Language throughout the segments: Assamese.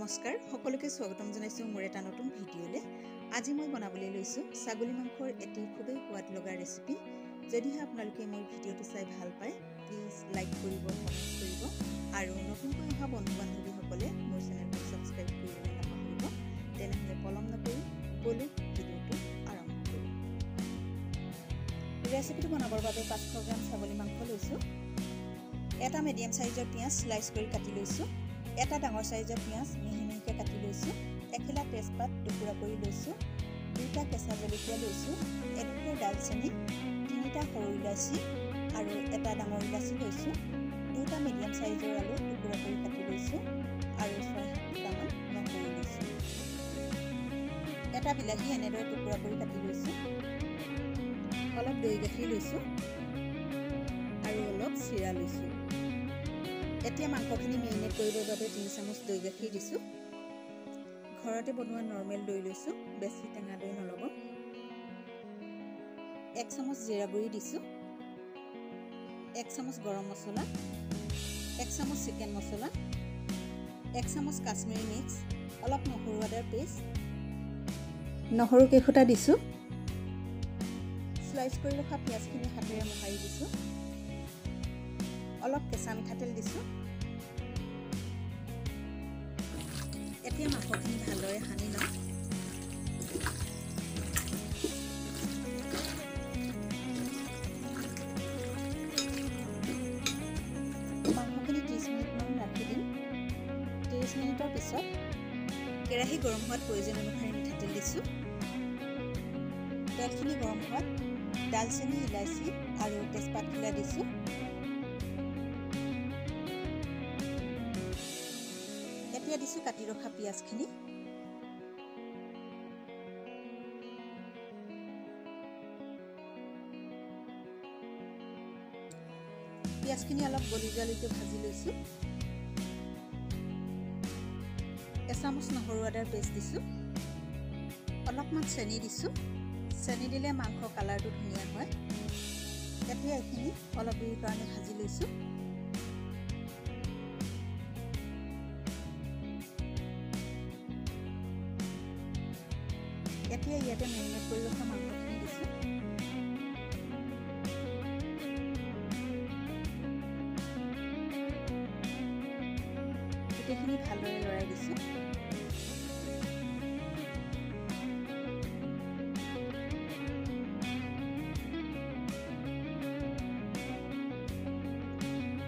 নমস্কাৰ সকলোকে স্বাগতম জনাইছো মোৰ এটা নতুন ভিডিঅ'লে। আজি মই বনাবলৈ লৈছো ছাগলী মাংসৰ এটি খুবেই সোৱাদ লগা ৰেচিপি। যদিহে আপোনালোকে মোৰ ভিডিঅ'টো চাই ভাল পায় প্লিজ লাইক কৰিব, কমেন্ট কৰিব আৰু নতুনকৈ অহা বন্ধু বান্ধৱীসকলে মোৰ চেনেলটো ছাবস্ক্ৰাইব কৰিবলৈ নাপাহৰিব। তেনেহ'লে পলম নকৰি ব'লক ভিডিঅ'টো আৰম্ভ কৰোঁ। ৰেচিপিটো বনাবৰ বাবে 500 গ্ৰাম ছাগলী মাংস লৈছো। এটা মিডিয়াম সাইজৰ পিঁয়াজ স্লাইচ কৰি কাটি লৈছো। এটা ডাঙৰ সাইজৰ পিঁয়াজ মিহি মিহিকৈ কাটি লৈছো। এখিলা তেজপাত টুকুৰা কৰি লৈছো। দুটা কেঁচা জলকীয়া লৈছো। এটুকুৰা দালচেনি, তিনিটা সৰু ইলাচি আৰু এটা ডাঙৰ ইলাচি লৈছো। দুটা মিডিয়াম সাইজৰ আলু টুকুৰা কৰি কাটি লৈছো আৰু 6-7টামান নহৰু লৈছো। এটা বিলাহী এনেদৰে টুকুৰা কৰি কাটি লৈছো। অলপ দৈ গাখীৰ লৈছো আৰু অলপ চিৰা লৈছো। এতিয়া মাংসখিনি মেৰিনেট কৰিবৰ বাবে 3 চামুচ দৈ গাখীৰ দিছোঁ। ঘৰতে বনোৱা নৰ্মেল দৈ লৈছোঁ, বেছি টেঙা দৈ নল'ব। 1 চামুচ জিৰা গুড়ি দিছোঁ, 1 চামুচ গৰম মছলা, 1 চামুচ চিকেন মছলা, 1 চামুচ কাশ্মীৰী মিক্স, অলপ নহৰু আদাৰ পেষ্ট, নহৰু কেইফুটা দিছোঁ। স্লাইচ কৰি ৰখা পিঁয়াজখিনি হাতেৰে মোহাৰি দিছোঁ। অলপ কেঁচা মিঠাতেল দিছোঁ। এতিয়া মাংসখিনি ভালদৰে সানি লওঁ। মাংসখিনি 30 মিনিটমান ৰাখি দিম। 30 মিনিটৰ পিছত কেৰাহী গৰম হোৱাত প্ৰয়োজন অনুসৰি মিঠাতেল দিছোঁ। তেলখিনি গৰম হোৱাত দালচেনি, ইলাচি আৰু তেজপাতখিলা দিছোঁ। এতিয়া দিছোঁ কাটি ৰখা পিঁয়াজখিনি। পিঁয়াজখিনি অলপ গলি যোৱালৈকে ভাজি লৈছোঁ। এচামুচ নহৰু আদাৰ পেষ্ট দিছোঁ। অলপমান চেনি দিছোঁ। চেনি দিলে মাংস কালাৰটো ধুনীয়া হয়। এতিয়া এইখিনি অলপ দেৰিৰ কাৰণে ভাজি লৈছোঁ। এতিয়া ইয়াতে মেৰিনেট কৰি ৰখা মাংসখিনি দিছোঁ। গোটেইখিনি ভালদৰে লৰাই দিছোঁ।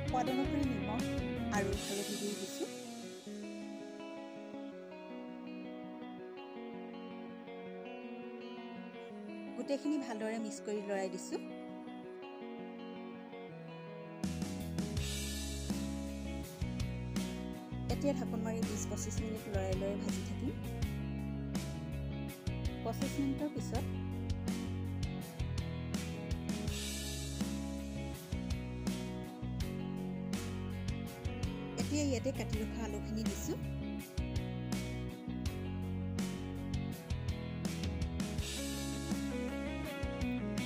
সোৱাদ অনুসৰি নিমখ আৰু হালধি গুড়ি দিছোঁ। গোটেইখিনি ভালদৰে মিক্স কৰি লৰাই দিছোঁ। এতিয়া ঢাকোন মাৰি 20-25 মিনিট লৰাই লৰাই ভাজি থাকিম। 25 মিনিটৰ পিছত এতিয়া ইয়াতে কাটি ৰখা আলুখিনি দিছোঁ।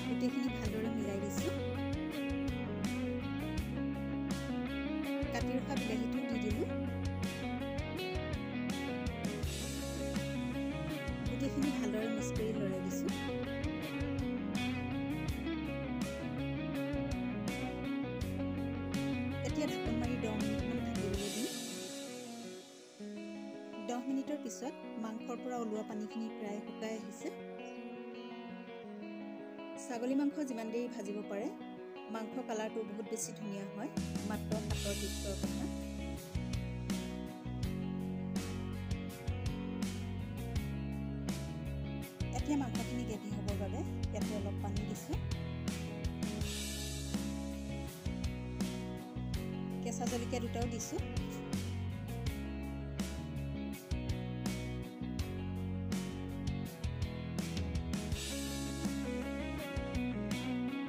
গোটেইখিনি ভালদৰে মিলাই দিছোঁ। কাটি ৰখা বিলাহীটো দি দিলোঁ। গোটেইখিনি ভালদৰে মিক্স কৰি লৰাই দিছোঁ। এতিয়া ঢাকোন মাৰি 10 মিনিটমান থাকিবলৈ দিম। 10 মিনিটৰ পিছত মাংসৰ পৰা ওলোৱা পানীখিনি প্ৰায় শুকাই আহিছে। ছাগলী মাংস যিমান দেৰি ভাজিব পাৰে মাংস কালাৰটো বহুত বেছি ধুনীয়া হয়। মাত্ৰ হাতৰ টিপছৰ কথা। এতিয়া মাংসখিনি গ্ৰেভি হ'বৰ বাবে ইয়াতে অলপ পানী দিছোঁ। কেঁচা জলকীয়া দুটাও দিছোঁ।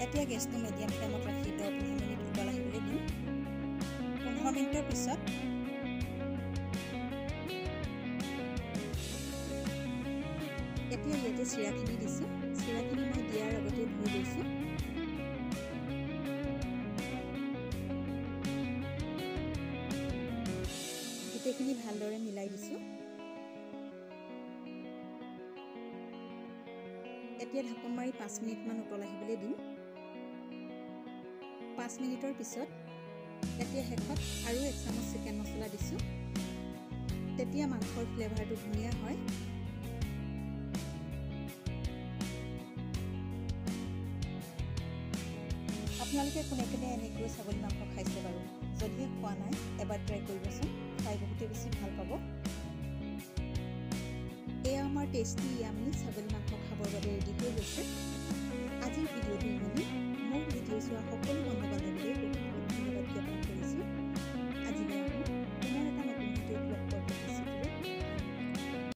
এতিয়া গেছটো মিডিয়াম ফ্লেমত ৰাখি 10-15 মিনিট উতল আহিবলৈ দিম। 15 মিনিটৰ পিছত এতিয়া ইয়াতে চিৰাখিনি দিছোঁ। চিৰাখিনি মই দিয়াৰ আগতে ধুই লৈছোঁ। সকলোখিনি ভালদৰে মিলাই দিছোঁ। এতিয়া ঢাকোন মাৰি 5 মিনিটমান উতল আহিবলৈ দিম। 5 মিনিটৰ পিছত এতিয়া শেষত আৰু 1 চামুচ চিকেন মছলা দিছোঁ। তেতিয়া মাংসৰ ফ্লেভাৰটো ধুনীয়া হয়। আপোনালোকে কোনে কোনে এনেকৈ ছাগলী মাংস খাইছে বাৰু? যদিহে খোৱা নাই এবাৰ ট্ৰাই কৰিবচোন, খাই বহুতেই বেছি ভাল পাব। এয়া আমাৰ টেষ্টি ইয়ামি ছাগলী মাংস খাবৰ বাবে ৰেডি হৈ গৈছে। আজিৰ ভিডিঅ'টো ইমানেই। মোৰ ভিডিঅ' চোৱা সকলো বন্ধু বান্ধৱীলৈ বহুত